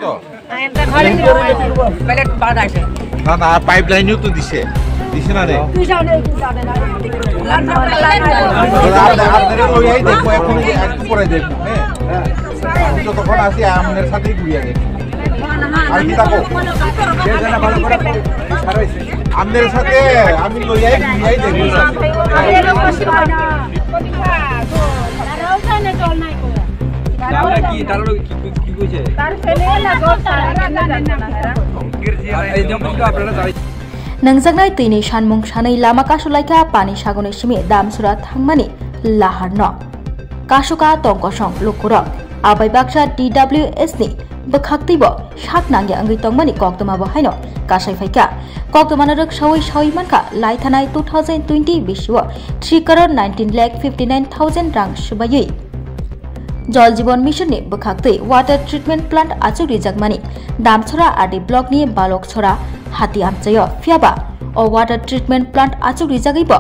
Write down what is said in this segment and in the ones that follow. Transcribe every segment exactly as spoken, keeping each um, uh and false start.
তো। প্লেট বাদ আছে। না, না, পাইপলাইনও তো দিছে। দিছে না রে? তুই যাও না, তুই যাবে না। আর, আর, আর ওই এই দেখবো, এখন এই একটু পরে দেখবো, হ্যাঁ? আমি যতক্ষণ আছি, আপনার সাথেই ঘুরিয়ে দেখবো। আর কি থাকো? আপনার সাথে আমি লইয়াই ঘুরিয়াই দেখবো। তারা কি, তারা কি, কি, কি কইছে? এই জঙ্গলটা আপনারা যাই। Nangjaknai twini sanmung sanwi lama kasulaikha pani saguni simi Damsora thangmani laharno. Kasuka tongkosong lukurok. Abai baksa D W S ni bwkhaktwibo sak nangya wngwi tongmani koktwma bo haino kasai phaikha. Koktwmano rwksawi sawi mankha, laithanai two thousand twenty bisio three crore nineteen lakh fifty nine thousand rang swbaiwi Jal Jeevan Mission ni bwkhaktwi water treatment plant achuk rijakmani Damsora R D block ni Balok Sora hati amchaio. Phiyaba o water treatment plant achuk rijagwibo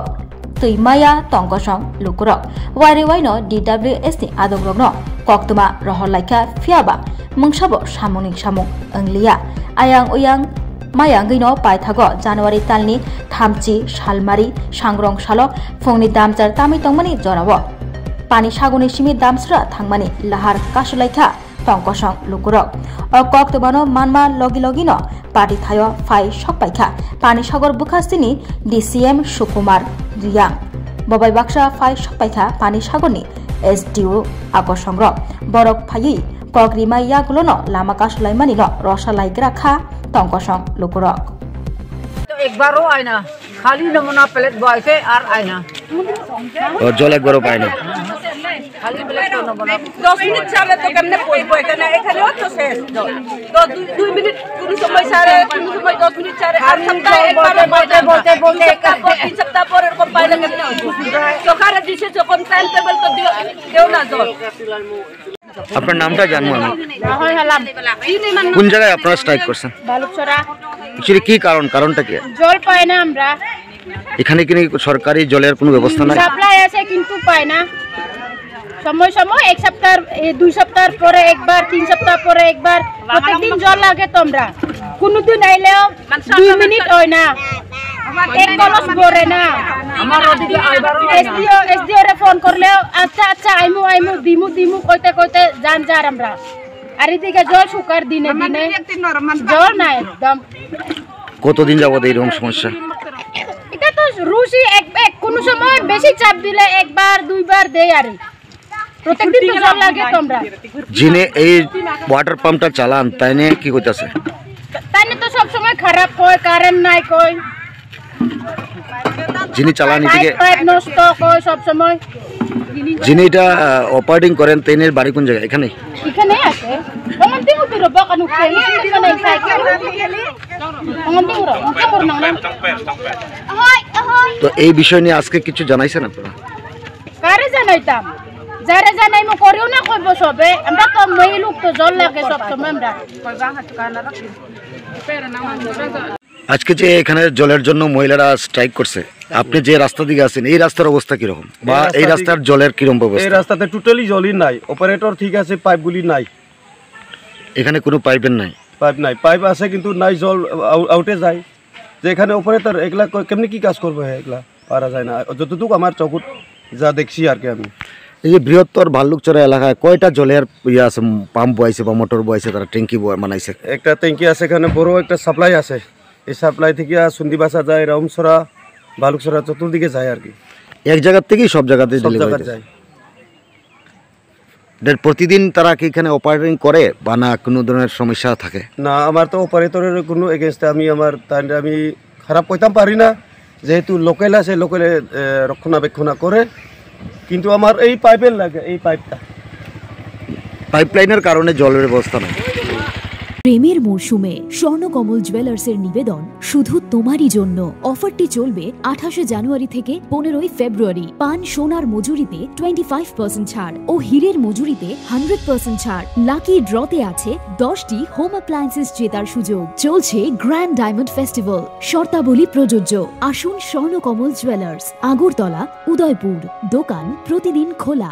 twi maya tongkosong lukurok. Wairwi waino D W S ni adokrokno koktwma rohor laikha, phiyaba mungsabo samungni samung wngliya. Ayang uyang maya wngwino paithago January talni thamchi salmari sangrong salo phungni damchar tamwi tongmani jorao pani saguni simi Damsora thangmani lahar kasulaikha tongkosong lukurok. O koktwmano manma logi logino party thaio phai sokpaikha pani sagor bwkhastini D C M Sukumar Riyang. Bobai baksa phai sokpaikha pani sagorni S D O akosongrok. Borok phaiwi kok rimai yagulono lama kasulaimani no rosa laigra kha tongkosong lukurok. तो एक बार वो आए ना, खाली नमूना plate boy से और आए ना। ও, জল একবারও পায় না। খালি প্লেট তো নেবো না। দশ মিনিট ছাড়া তো কেমনে পৌঁছবো এখানে? এখানেও তো শেষ জল। তো দুই, দুই মিনিট কোনো সময় ছাড়ে, কোনো সময় দশ মিনিট ছাড়ে। আর সপ্তাহে একবার বলতে, বলতে, বলতে, বলতে, দুই সপ্তাহ পর, তিন সপ্তাহ পর এরকম পাইলে কেমনে হইব? সরকারে দিছে যখন টাইম টেবিল তো দিও, দেও না জল। আপনার নামটা জানবো আমি। রাহুল হালাম। কোন জায়গায় আপনারা স্ট্রাইক করছেন? বালুকছড়া। অ্যাকচুয়ালি কি কারণ, কারণটা কি? জল পাই না আমরা। এখানে কি সরকারি জলের কোনো ব্যবস্থা নাই? সাপ্লাই আছে কিন্তু পাই না। সময় সময় এক সপ্তাহ, এ, দুই সপ্তাহ পরে একবার, তিন সপ্তাহ পরে একবার, প্রত্যেকদিন জল লাগে তো আমরা। কোনোদিন আইলেও দুই মিনিট হয় না, এক কলস ভরে না। আমার ওদিকে আইবারও হয় না। এসডিও, এসডিও রে ফোন করলেও, "আচ্ছা, আচ্ছা, আইমু, আইমু, দিমু, দিমু," কইতে কইতে যান যার আমরা। আর এদিকে জল শুকার দিনে দিনে, জল নাই একদম। কতদিন যাবত এইরকম সমস্যা? এটা তো রুশি এক, এক কোনো সময় বেশি চাপ দিলে একবার দুইবার দেয় আর। প্রত্যেকদিন তো জল লাগে তো আমরা। যিনি এই ওয়াটার পাম্পটা চালান, তাইনে কি কইতাছে? তাইনে তো সব সময় খারাপ কয়, কারেন্ট নাই কয়। যিনি চালান, পাইপ, এদিকে পাইপ নষ্ট কয় সব সময়। যিনি এটা, আহ, অপারেটিং করেন, তাইনের বাড়ি কোন জায়গায়? এখানে? এখানে আছে। অমন দিন উঠে রো, বাগান উঠে, এখানে থাকে। অমন দিন উঠে রো, অমন দিন উঠে রো, না, না। তো এই বিষয় নিয়ে আজকে কিছু জানাইছেন আপনারা? কারে জানাইতাম? যারে জানাইমু করিও না কইব সবে। আমরা তো মেয়ে লোক তো জল লাগে সব সময় আমরা। আজকে যে এখানে জলের জন্য মহিলারা স্ট্রাইক করছে, আপনি যে রাস্তা দিকে আছেন, এই রাস্তার অবস্থা কিরকম? বা এই এই রাস্তা রাস্তার দিকে, জলের কিরকম এই ব্যবস্থা? রাস্তাতে টোটালি জলই নাই, অপারেটর ঠিক আছে, পাইপগুলি নাই। এখানে কোনো পাইপের নাই? পাইপ নাই, পাইপ আছে কিন্তু নাই, জল আউ-, আউটে যায়। যে এখানে অপারেটর একলা ক-, কেমনে কি কাজ করবো হে একলা? পারা যায় না, যতটুকু আমার চকুত যা দেখছি আর কি আমি। এই যে বৃহত্তর ভাল্লুকছড়া এলাকায় কয়টা জলের ইয়ে আছে, উম, পাম্প বয়াইছে বা মোটর বয়াইছে, তারা ট্যাঙ্কি বয়া-, বানাইছে? একটা ট্যাঙ্কি আছে এখানে, বড় একটা সাপ্লাই আছে। এই সাপ্লাই থেকে আর সুন্দিবাসা যায়, রামছড়া, ভাল্লুকছড়া, চতুর্দিকে যায় আর কি। এক জায়গার থেকেই সব জায়গাতে সব ডেলিভারি জায়গায় দেয়? যায়। দের-, প্রতিদিন তারা কি এখানে অপারেটিং করে বা না কোনো ধরনের সমস্যা থাকে? না, আমার তো অপারেটরের কোনো এগেইনস্টে আমি আমার, তাই আমি খারাপ কইতাম পারি না, যেহেতু লোকাল আছে, লোকালে, এ, রক্ষণাবেক্ষণ করে, কিন্তু আমার এই পাইপের লাগে, এই পাইপটা। পাইপলাইনের কারণে জলের ব্যবস্থা নাই। প্রেমের মরশুমে স্বর্ণকমল জুয়েলার্সের নিবেদন শুধু তোমারই জন্য। অফারটি চলবে আঠাশে জানুয়ারি থেকে পনেরোই ফেব্রুয়ারি। পান সোনার মজুরিতে টোয়েন্টি ফাইভ পার্সেন্ট ছাড় ও হীরের মজুরিতে হান্ড্রেড পার্সেন্ট ছাড়। লাকি ড্রতে আছে দশটি হোম অ্যাপ্লায়েন্সেস জেতার সুযোগ। চলছে গ্র্যান্ড ডায়মন্ড ফেস্টিভ্যাল, শর্তাবলী প্রযোজ্য। আসুন স্বর্ণকমল জুয়েলার্স, আগরতলা, উদয়পুর। দোকান প্রতিদিন খোলা।